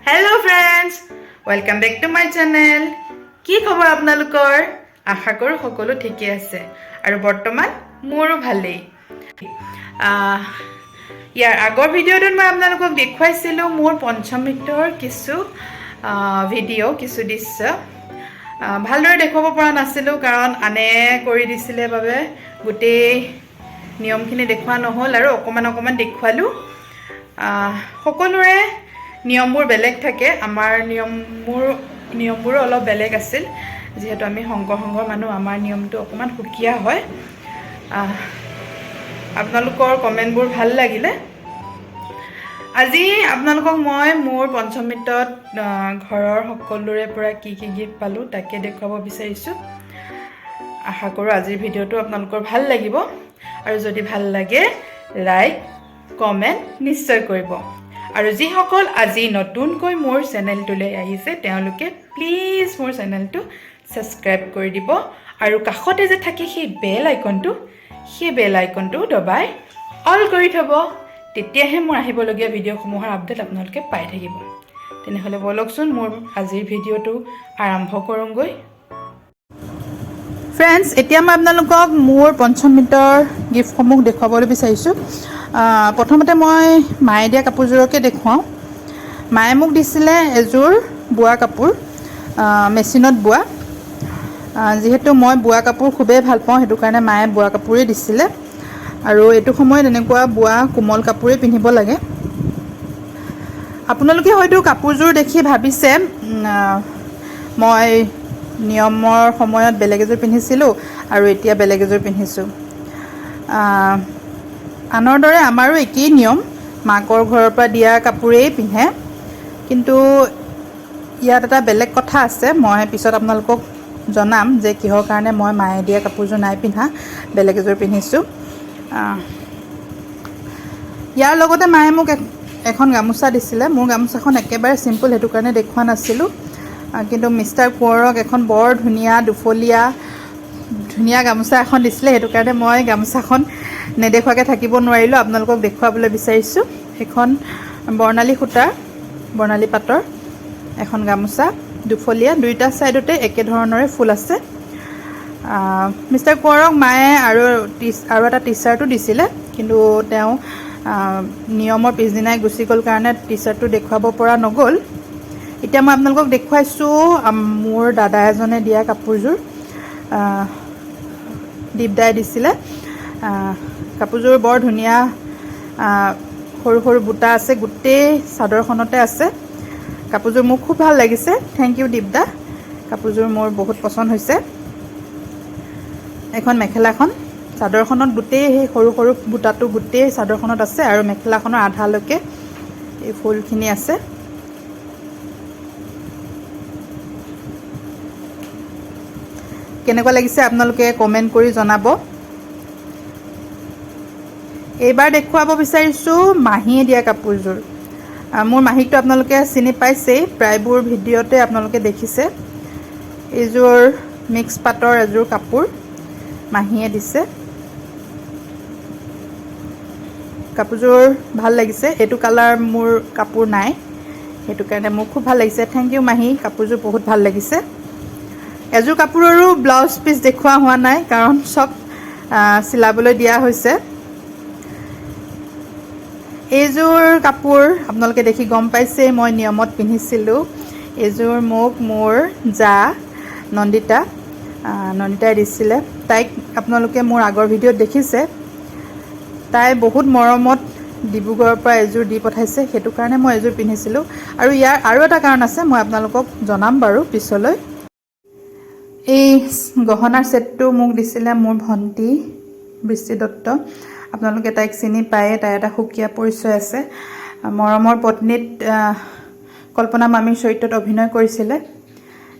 Hello friends, welcome back to my channel. কি খবৰ আপোনালোকৰ? আশা কৰোঁ সকলো ঠিকে আছে আৰু বৰ্তমান মোৰো ভালেই। ইয়াৰ আগৰ ভিডিঅ'টোত মই আপোনালোকক দেখুৱাইছিলোঁ মোৰ পঞ্চমৃতৰ কিছু ভিডিঅ', কিছু দৃশ্য। ভালদৰে দেখুৱাব পৰা নাছিলোঁ, কাৰণ আনে কৰি দিছিলে বাবে গোটেই নিয়মখিনি দেখুওৱা নহ'ল আৰু অকণমান অকণমান দেখুৱালোঁ। সকলোৰে নিয়মবোৰ বেলেগ থাকে। আমাৰ নিয়মবোৰো অলপ বেলেগ আছিল। যিহেতু আমি শংকৰ সংঘৰ মানুহ, আমাৰ নিয়মটো অকণমান সুকীয়া হয়। আপোনালোকৰ কমেণ্টবোৰ ভাল লাগিলে। আজি আপোনালোকক মই মোৰ পঞ্চমৃতত ঘৰৰ সকলোৰে পৰা কি কি গিফ্ট পালোঁ, তাকে দেখুৱাব বিচাৰিছোঁ। আশা কৰোঁ আজিৰ ভিডিঅ'টো আপোনালোকৰ ভাল লাগিব আৰু যদি ভাল লাগে, লাইক, কমেণ্ট নিশ্চয় কৰিব। আৰু যিসকল আজি নতুনকৈ মোৰ চেনেলটোলৈ আহিছে, তেওঁলোকে প্লিজ মোৰ চেনেলটো ছাবস্ক্ৰাইব কৰি দিব আৰু কাষতে যে থাকে সেই বেল আইকনটো, সেই বেল আইকনটো দবাই অল কৰি থ'ব। তেতিয়াহে মোৰ আহিবলগীয়া ভিডিঅ'সমূহৰ আপডেট আপোনালোকে পাই থাকিব। তেনেহ'লে ব'লকচোন, মোৰ আজিৰ ভিডিঅ'টো আৰম্ভ কৰোঁগৈ। ফ্ৰেণ্ডছ, এতিয়া মই আপোনালোকক মোৰ পঞ্চমৃতৰ গিফ্টসমূহ দেখুৱাবলৈ বিচাৰিছোঁ। প্ৰথমতে মই মায়ে দিয়া কাপোৰযোৰকে দেখুৱাওঁ। মায়ে মোক দিছিলে এযোৰ বোৱা কাপোৰ, মেচিনত বোৱা। যিহেতু মই বোৱা কাপোৰ খুবেই ভাল পাওঁ, সেইটো কাৰণে মায়ে বোৱা কাপোৰেই দিছিলে। আৰু এইটো সময়ত এনেকুৱা বোৱা কোমল কাপোৰেই পিন্ধিব লাগে। আপোনালোকে হয়তো কাপোৰযোৰ দেখি ভাবিছে, মই নিয়মৰ সময়ত বেলেগ এযোৰ পিন্ধিছিলোঁ আৰু এতিয়া বেলেগ এযোৰ পিন্ধিছোঁ। আনৰ দৰে আমাৰো একেই নিয়ম, মাকৰ ঘৰৰ পৰা দিয়া কাপোৰেই পিন্ধে। কিন্তু ইয়াত এটা বেলেগ কথা আছে। মই পিছত আপোনালোকক জনাম যে কিহৰ কাৰণে মই মায়ে দিয়া কাপোৰযোৰ নাই পিন্ধা, বেলেগ এযোৰ পিন্ধিছোঁ। ইয়াৰ লগতে মায়ে মোক এখন গামোচা দিছিলে। মোৰ গামোচাখন একেবাৰে চিম্পুল, সেইটো কাৰণে দেখুওৱা নাছিলোঁ। কিন্তু মিষ্টাৰ কোঁৱৰক এখন বৰ ধুনীয়া দুফলীয়া ধুনীয়া গামোচা এখন দিছিলে। সেইটো কাৰণে মই গামোচাখন নেদেখুৱাকৈ থাকিব নোৱাৰিলোঁ, আপোনালোকক দেখুৱাবলৈ বিচাৰিছোঁ। সেইখন বৰ্ণালী সূতাৰ, বৰ্ণালী পাটৰ এখন গামোচা, দুফলীয়া, দুয়োটা ছাইডতে একেধৰণৰে ফুল আছে। মিষ্টাৰ কোঁৱৰক মায়ে আৰু এটা টি চাৰ্টো দিছিলে, কিন্তু তেওঁ নিয়মৰ পিছদিনাই গুচি গ'ল কাৰণে টি চাৰ্টটো দেখুৱাব পৰা নগ'ল। এতিয়া মই আপোনালোকক দেখুৱাইছোঁ মোৰ দাদা এজনে দিয়া কাপোৰযোৰ। দীপদাই দিছিলে। কাপোৰযোৰ বৰ ধুনীয়া। সৰু সৰু বুটা আছে, গোটেই চাদৰখনতে আছে। কাপোৰযোৰ মোৰ খুব ভাল লাগিছে। Thank U দীপদা, কাপোৰযোৰ মোৰ বহুত পচন্দ হৈছে। এখন মেখেলাখন, চাদৰখনত গোটেই সেই সৰু সৰু বুটাটো গোটেই চাদৰখনত আছে আৰু মেখেলাখনৰ আধালৈকে এই ফুলখিনি আছে। কেনেকুৱা লাগিছে আপোনালোকে কমেণ্ট কৰি জনাব। এইবাৰ দেখুৱাব বিচাৰিছোঁ মাহীয়ে দিয়া কাপোৰযোৰ। মোৰ মাহীকটো আপোনালোকে চিনি পাইছেই, প্ৰায়বোৰ ভিডিঅ'তে আপোনালোকে দেখিছে। এইযোৰ মিক্স পাটৰ এযোৰ কাপোৰ মাহীয়ে দিছে। কাপোৰযোৰ ভাল লাগিছে। এইটো কালাৰ মোৰ কাপোৰ নাই, সেইটো কাৰণে মোৰ খুব ভাল লাগিছে। Thank U মাহী, কাপোৰযোৰ বহুত ভাল লাগিছে। এযোৰ কাপোৰৰো ব্লাউজ পিচ দেখুওৱা হোৱা নাই, কাৰণ চব চিলাবলৈ দিয়া হৈছে। এইযোৰ কাপোৰ আপোনালোকে দেখি গম পাইছেই, মই নিয়মত পিন্ধিছিলোঁ। এইযোৰ মোক মোৰ জা নন্দিতাই দিছিলে। তাইক আপোনালোকে মোৰ আগৰ ভিডিঅ'ত দেখিছে। তাই বহুত মৰমত ডিব্ৰুগড়ৰ পৰা এযোৰ দি পঠাইছে, সেইটো কাৰণে মই এযোৰ পিন্ধিছিলোঁ। আৰু ইয়াৰ আৰু এটা কাৰণ আছে, মই আপোনালোকক জনাম বাৰু পিছলৈ। এই গহনাৰ ছেটটো মোক দিছিলে মোৰ ভণ্টি বৃষ্টি দত্ত। আপোনালোকে তাইক চিনি পায়ে, তাইৰ এটা সুকীয়া পৰিচয় আছে। মৰমৰ পত্নীত কল্পনা মামীৰ চৰিত্ৰত অভিনয় কৰিছিলে।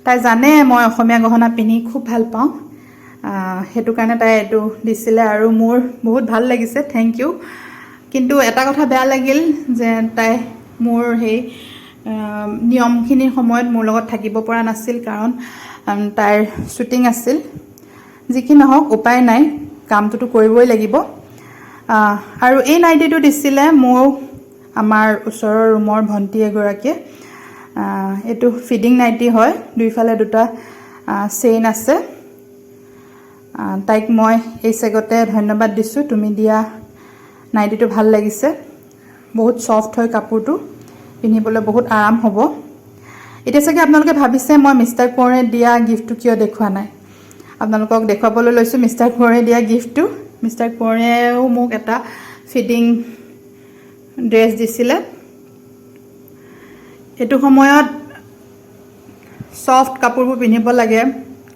তাই জানে মই অসমীয়া গহনা পিন্ধি খুব ভাল পাওঁ। সেইটো কাৰণে তাই এইটো দিছিলে আৰু মোৰ বহুত ভাল লাগিছে। Thank U. কিন্তু এটা কথা বেয়া লাগিল যে তাই মোৰ সেই নিয়মখিনিৰ সময়ত মোৰ লগত থাকিব পৰা নাছিল, কাৰণ তাইৰ শ্বুটিং আছিল। যি কি নহওক, উপায় নাই, কামটোতো কৰিবই লাগিব। আৰু এই নাইটিটো দিছিলে মোৰ আমাৰ ওচৰৰ ৰুমৰ ভণ্টি এগৰাকীয়ে। এইটো ফিডিং নাইটি হয়, দুইফালে দুটা চেইন আছে। তাইক মই এই চেগতে ধন্যবাদ দিছোঁ। তুমি দিয়া নাইটিটো ভাল লাগিছে, বহুত ছফ্ট হয় কাপোৰটো, পিন্ধিবলৈ বহুত আৰাম হ'ব। এতিয়া চাগে আপোনালোকে ভাবিছে মই মিষ্টাৰ কোঁৱৰে দিয়া গিফ্টটো কিয় দেখুওৱা নাই। আপোনালোকক দেখুৱাবলৈ লৈছোঁ মিষ্টাৰ কোঁৱৰে দিয়া গিফ্টটো। মিষ্টাৰ কোঁৱৰেও মোক এটা ফিডিং ড্ৰেছ দিছিলে। এইটো সময়ত ছফ্ট কাপোৰবোৰ পিন্ধিব লাগে,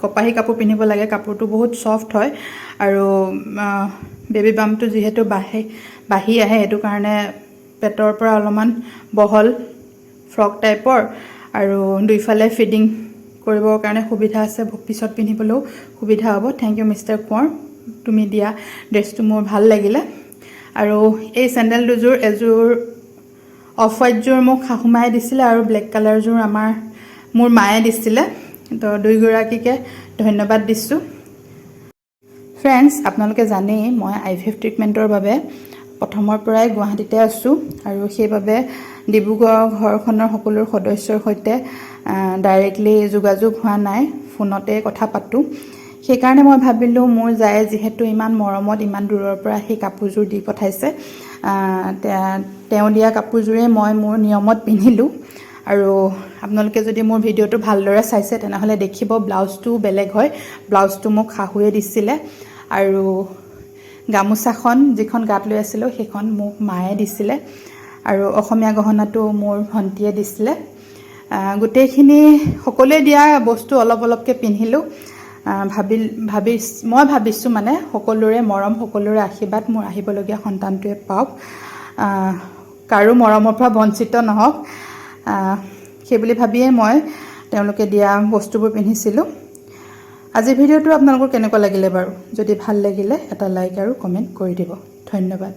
কপাহী কাপোৰ পিন্ধিব লাগে। কাপোৰটো বহুত ছফ্ট হয় আৰু বেবী বাম্পটো যিহেতু বাঢ়ে, বাঢ়ি আহে, সেইটো কাৰণে পেটৰ পৰা অলপমান বহল ফ্ৰক টাইপৰ আৰু দুইফালে ফিডিং কৰিবৰ কাৰণে সুবিধা আছে, পিছত পিন্ধিবলৈও সুবিধা হ'ব। Thank U mister Konwar, তুমি দিয়া ড্ৰেছটো মোৰ ভাল লাগিলে। আৰু এই চেণ্ডেল দুযোৰ, এযোৰ অফ হোৱাইটযোৰ মোক শাহুমায়ে দিছিলে আৰু ব্লেক কালাৰযোৰ মোৰ মায়ে দিছিলে। তো দুয়োগৰাকীকে ধন্যবাদ দিছোঁ। ফ্ৰেণ্ডছ, আপোনালোকে জানেই মই আইভিএফ ট্ৰিটমেণ্টৰ বাবে প্ৰথমৰ পৰাই গুৱাহাটীতে আছোঁ আৰু সেইবাবে ডিব্ৰুগড় ঘৰখনৰ সকলো সদস্যৰ সৈতে ডাইৰেক্টলি যোগাযোগ হোৱা নাই, ফোনতে কথা পাতোঁ। সেইকাৰণে মই ভাবিলোঁ, মোৰ জায়ে যিহেতু ইমান মৰমত ইমান দূৰৰ পৰা সেই কাপোৰযোৰ দি পঠাইছে, তেওঁ দিয়া কাপোৰযোৰেই মই মোৰ নিয়মত পিন্ধিলোঁ। আৰু আপোনালোকে যদি মোৰ ভিডিঅ'টো ভালদৰে চাইছে, তেনেহ'লে দেখিব ব্লাউজটোও বেলেগ হয়। ব্লাউজটো মোক শাহুৱে দিছিলে আৰু গামোচাখন যিখন গাত লৈ আছিলোঁ, সেইখন মোক মায়ে দিছিলে আৰু অসমীয়া গহনাটো মোৰ ভণ্টীয়ে দিছিলে। গোটেইখিনি সকলোৱে দিয়া বস্তু অলপ অলপকৈ পিন্ধিলোঁ। ভাবি ভাবি মই ভাবিছোঁ মানে সকলোৰে মৰম, সকলোৰে আশীৰ্বাদ মোৰ আহিবলগীয়া সন্তানটোৱে পাওক, কাৰো মৰমৰ পৰা বঞ্চিত নহওক, সেইবুলি ভাবিয়ে মই তেওঁলোকে দিয়া বস্তুবোৰ পিন্ধিছিলোঁ। আজিৰ ভিডিঅ'টো আপোনালোকৰ কেনেকুৱা লাগিলে বাৰু? যদি ভাল লাগিলে এটা লাইক আৰু কমেণ্ট কৰি দিব। ধন্যবাদ।